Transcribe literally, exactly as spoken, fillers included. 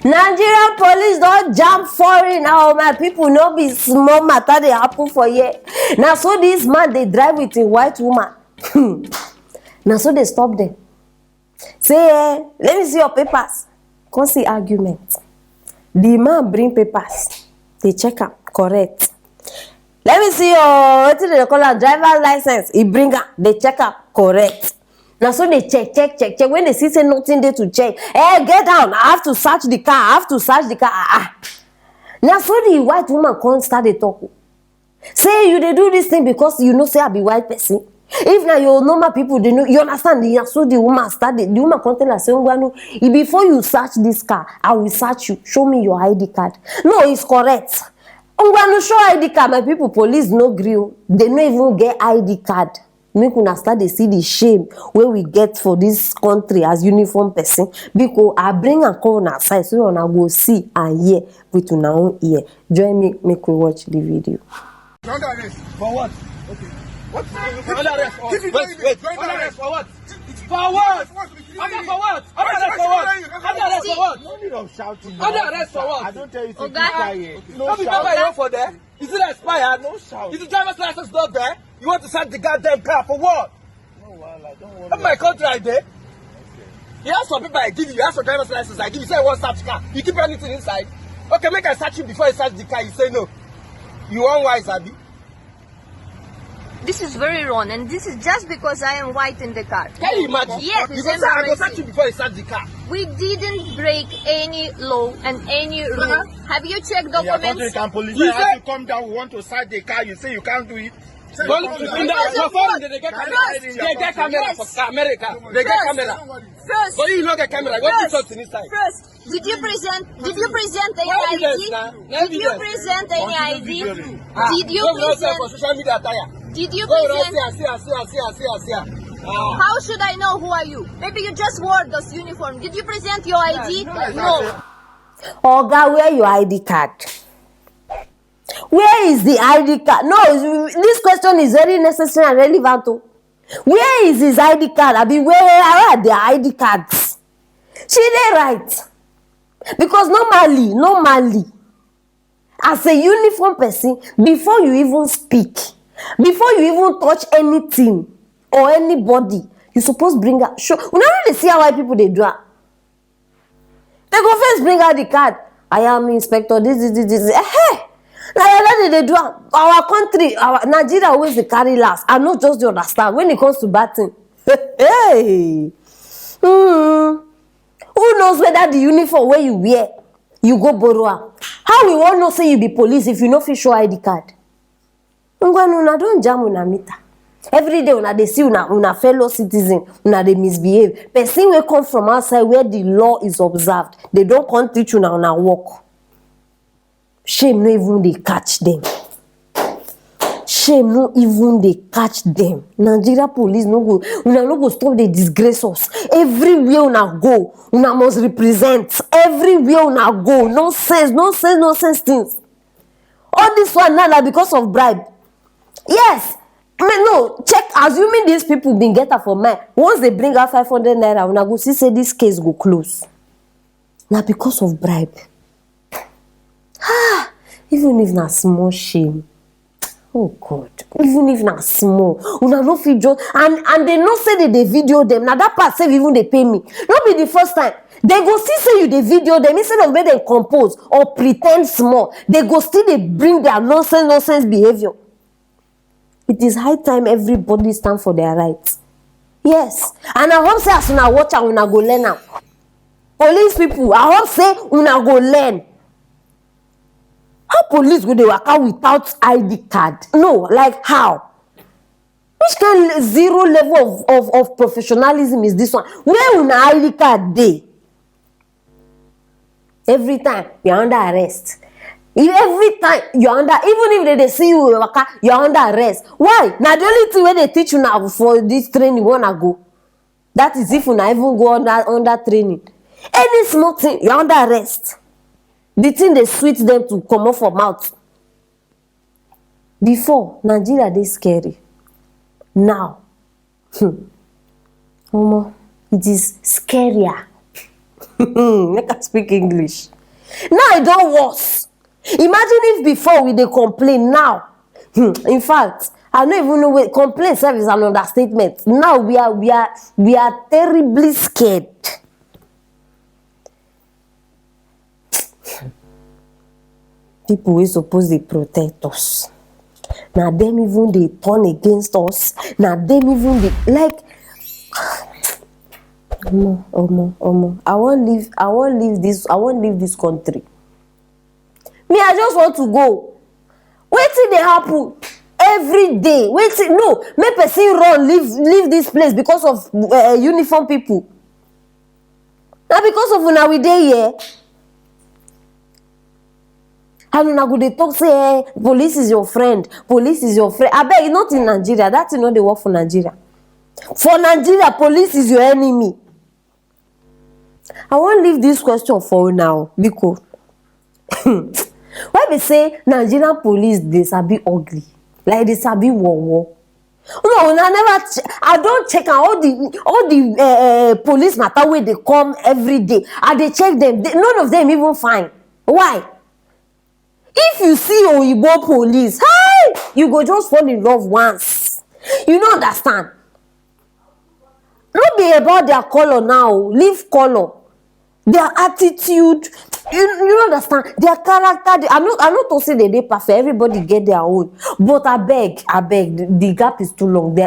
Nigerian police don jam foreign. Oh, my people, no be small matter dey happen for here. Na so this man dey drive with a white woman. Na so dey stop dem. Say, eh, let me see your papers. Come see argument. The man bring papers. Dey check am, correct. Let me see your, wetin dem dey call am, driver license. He bring am, dey check am, correct. Na so dey check, check, check, check. When dey see say nothing dey to check, eh, get down. I have to search the car. I have to search the car. Ah, ah. Na so the white woman come start dey talk. Say you dey do this thing because you know say I be white person. If na your normal people dey know, you understand? Na so the woman start dey, the woman come tell her say, "Ngwanu, before you search this car, I will search you. Show me your I D card." No, it's correct. Ngwanu, show I D card. My people, police no gree o. They no even get I D card. Make una start dey see the shame wey we get for this country as uniform person. Biko, I bring am come una side so una go see and hear with una own ear. Join me, make we watch the video. You're under arrest. For what? Okay. What? You're under arrest for what? Wait, wait. You're under arrest for what? For what? Under for what? Under arrest for what? Under arrest for what? No need of shouting. Under arrest for what? I don't tell you to keep quiet. No shout. No be paper you for there? Is it expired? No shout. Is the driver's license not there? You want to search the goddamn car for what? No wahala, don't worry. In my country, I dey. You have some people I give you, you have some driver's license I give you, say you want search car. You keep anything inside. Okay, make I search you before you search the car, you say no. You want wise, abi? This is very wrong, and this is just because I am white in the car. Can you imagine? Yes, you go say, "I go search you before you search the car." We didn't break any law and any rule. Have you checked documents? You say, "Come down, we want to search the car." You say you can't do it. Don't, in the, for foreign, they get camera. They get camera for America. They get camera. First, but you no get camera. What you talk to inside? First, did you present? Did you present any I D? Did you present any I D? Did you present? For social media attire. Did you present? How should I know who are you? Maybe you just wore those uniform. Did you present your I D? No. Oga, where your I D card? Where is the I D card? No, this question is very necessary and relevant o. Where is his I D card? Abi, where are their I D cards? She dey right. Because normally, normally, as a uniform person, before you even speak, before you even touch anything or anybody, you suppose bring out. Show. Una no dey see how white people dey do am. They go first bring out the card. "I am inspector, this, this, this, this." Eh, eh. Na like that they dey do am. Our country, our Nigeria always dey carry last. I no just dey understand when it comes to bad thing. Hey. Hmm. Who knows whether the uniform wey you wear, you go borrow am? How we wan know say you be police if you no fit show I D card? Ngwanu, una don jam una meter. Every day una dey see una, una fellow citizen, una dey misbehave. Person wey come from outside where the law is observed, they don come teach una, una work. Shame no even dey catch them. Shame no even dey catch them. Nigeria police no go, una no go stop dey disgrace us. Everywhere una go, una must represent. Everywhere una go, nonsense, nonsense, nonsense things. All this one now na because of bribe. Yes. I mean, no, check, assuming these people bin get am for mind, once they bring out five hundred naira, una go see say this case go close. Na because of bribe. Ah, even if na small shame. Oh God, even if na small, una no fit just, and, and they know say they dey video them. Na that part sef even dey pain me. No be the first time. They go see say you dey video them, instead of make them compose or pretend small, they go still dey bring their nonsense, nonsense behavior. It is high time everybody stand for their right. Yes, and I hope say as una watch am, una go learn am. Police people, I hope say una go learn. How police go dey waka without I D card? No, like, how? Which kind le-, zero level of, of, of professionalism is this one? Where una I D card dey? Every time you are under arrest. If every time you are under, even if they dey see you waka, you are under arrest. Why? Na the only thing wey they teach una for this training wey una go. That is if una even go under, under training. Any small thing, you are under arrest. The thing dey sweet them to comot for mouth. Before, Nigeria dey scary. Now, hmm, omo, it is scarier. Make I speak English. Now e don worse. Imagine if before we dey complain, now, hmm, in fact, I no even know wait, complain sef is an understatement. Now we are we are we are terribly scared. People wey suppose dey protect us, na dem even dey turn against us. Na dem even dey, like, omo, omo, omo. I wan leave, I wan leave this, I wan leave this country. Me, I just want to go. Wetin dey happen every day? Wetin, no, make person run leave, leave this place because of uh, uniform people. Na because of una we dey here. And una go dey talk say, eh, police is your friend, police is your friend. Abeg, not in Nigeria. That thing no dey work for Nigeria. For Nigeria, police is your enemy. I wan leave this question for una o, biko. Why be say Nigerian police dey sabi ugly, like dey sabi wowo? No, una never. Ch- I don check am, all the all the uh, uh, police matter wey dey come every day. I dey check them. They, none of them even fine. Why? If you see oyibo police, hey, you go just fall in love once. You no understand. No be about their color now. Leave color. Their attitude. You, you no understand. Their character. They, I'm not. I'm not to say they dey perfect. Everybody get their own. But I beg, I beg. The, the gap is too long. They